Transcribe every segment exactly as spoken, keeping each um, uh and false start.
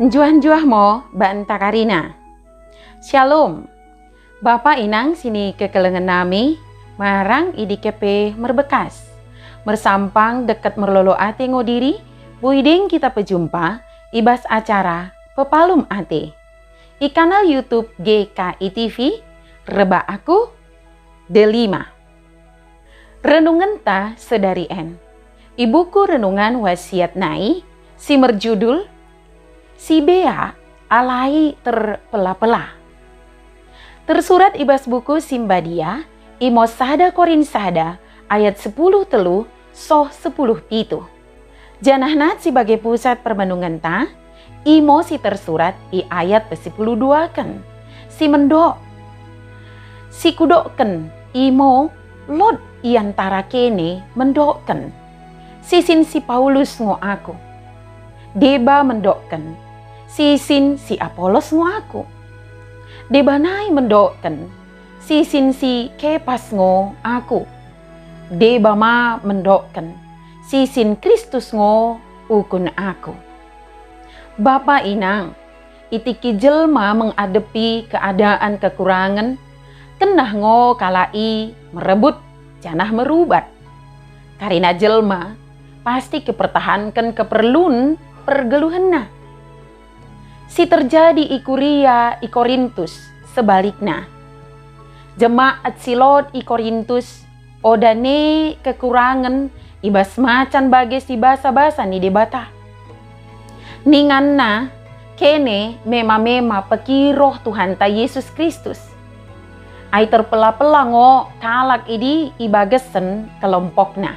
Njuah-njuah mo banta karina. Shalom. Bapa inang sini kekelengen nami, marang i dike pe merbekas. Mersampang deket merlolo ate ngo diri, boi deng kita pejumpa i bas acara Pepalum Ate. I kanal YouTube G K I T V, rebak aku, Delima. Renungenta sedari en. I buku Renungan Wasiat nai, si merjudul Si Beak Alai Terpela-pela. Tersurat i bas buku Simbadia, imo sada Korin sada ayat sepuluh telu soh sepuluh pitu. Janahna si bage pusat permenungenta, imo si tersurat i ayat pesipuluh duaken, si mendok. Si kudokken imo lot i antara kene mendokken, sisin si Paulus ngo aku. Deba mendokken, sisin si Apolos ngo aku. Deba nai mendokken, sisin si Kepas ngo aku. Deba ma mendokken, sisin Kristus ngo ukun aku. Bapa inang, itiki jelma mengadepi keadaan kekurangen, kennah ngo kalak i merebut janah merubat. Karina jelma pasti kepertahanken keperlun pergeluhenna. Si terjadi i kuria i Korintus, sebalikna. Jemaat si lot i Korintus oda ne kekurangen i bas macan bage si basa-basa ni Dibata. Ninganna, kene mema-mema pekiroh Tuhanta Yesus Kristus. Ai terpela-pela ngo kalak idi i bagesen kelompokna.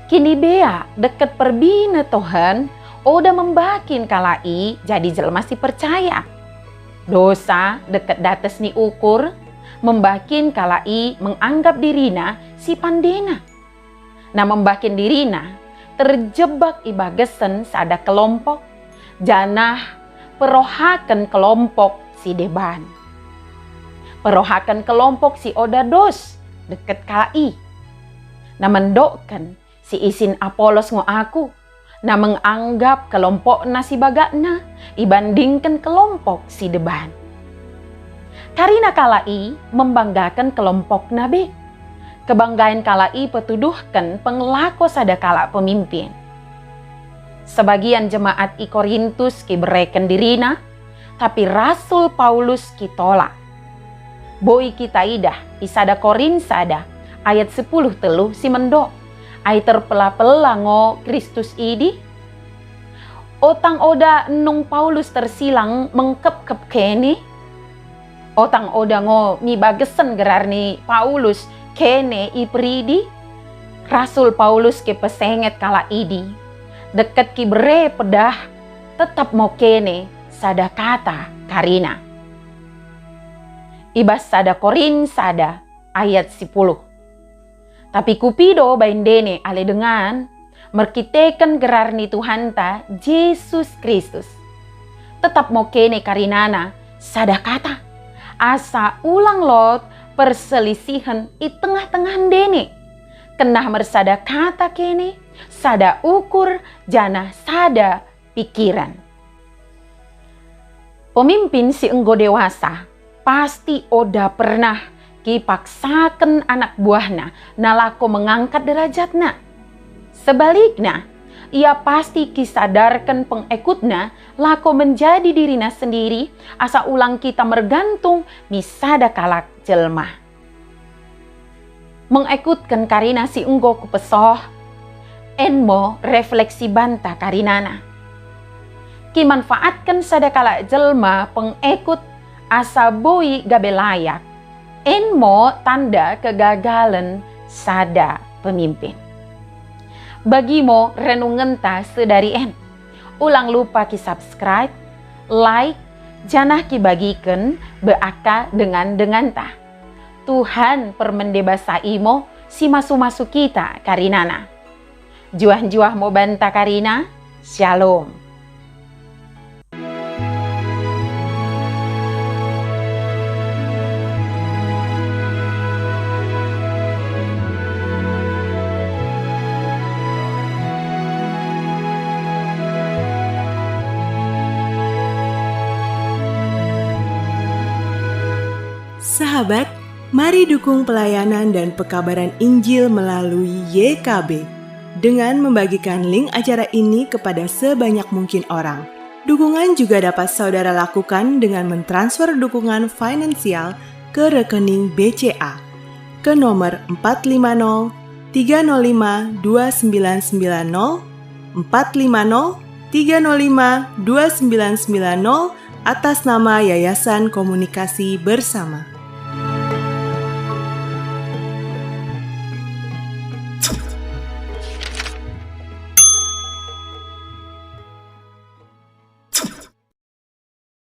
Kinibeak deket perbine tohen oda membakin kalak i jadi jelma si percaya. Dosa deket dates ni ukur membakin kalak i menganggap dirina si pandena. Na membakin dirina terjebak i bagesen sada kelompok, janah perohaken kelompok si deban. Perohaken kelompok si oda dos deket kalak i. Na mendokken si isin Apolos ngo aku, na menganggap kelompokna si bagakna ibandingken kelompok si deban. Karina kalak i membanggaken kelompokna be. Kebanggaen kalak i petuduhken pengelako sada kalak pemimpin. Sebagian jemaat i Korintus kibereken dirina, tapi Rasul Paulus kitolak. Boi kita idah i sada Korin sada ayat sepuluh telu si mendok, ai terpela-pela ngo Kristus idi? Otang oda nung Paulus tersilang mengkepkep kene? Otang oda ngo mi bagesen gerar ni Paulus kene iperidi? Rasul Paulus ke pesenget kalak idi. Deket kibere pedah, tetap mo kene sada kata karina. I bas sada Korin sada ayat sipuluh. Tapi kupido bai ndene ale dengan, merkiteken gerar ni Tuhanta Jesus Kristus. Tetap mo kene karinana sada kata, asa ulang lot perselisihen i tengah-tengah ndene. Kenah mersada kata kene, sada ukur, janah sada pikiran. Pemimpin si enggo dewasa pasti oda pernah kipaksaken anak buahna nalako mengangkat derajatna. Sebalikna, ia pasti kisadarken pengekutna lako menjadi dirina sendiri, asa ulang kita mergantung mi sada kalak jelma. Mengekutken karina si enggo kupesoh, en mo refleksi banta karinana. Kimanfaatken sada kalak jelma pengekut asa boi gabe layak, en mo tanda kegagalen sada pemimpin. Bagi mo renungenta sedari en. Ulang lupa ki-subscribe, like, janah kibagiken be aka dengan-denganta. Tuhan permende basa imo si masu-masu kita karinana. Juah-juah mo banta karina. Shalom. Sahabat, mari dukung pelayanan dan pekabaran Injil melalui Y K B dengan membagikan link acara ini kepada sebanyak mungkin orang. Dukungan juga dapat saudara lakukan dengan mentransfer dukungan finansial ke rekening B C A ke nomor empat lima nol tiga nol lima dua sembilan sembilan nol, empat lima nol tiga nol lima dua sembilan sembilan nol, atas nama Yayasan Komunikasi Bersama.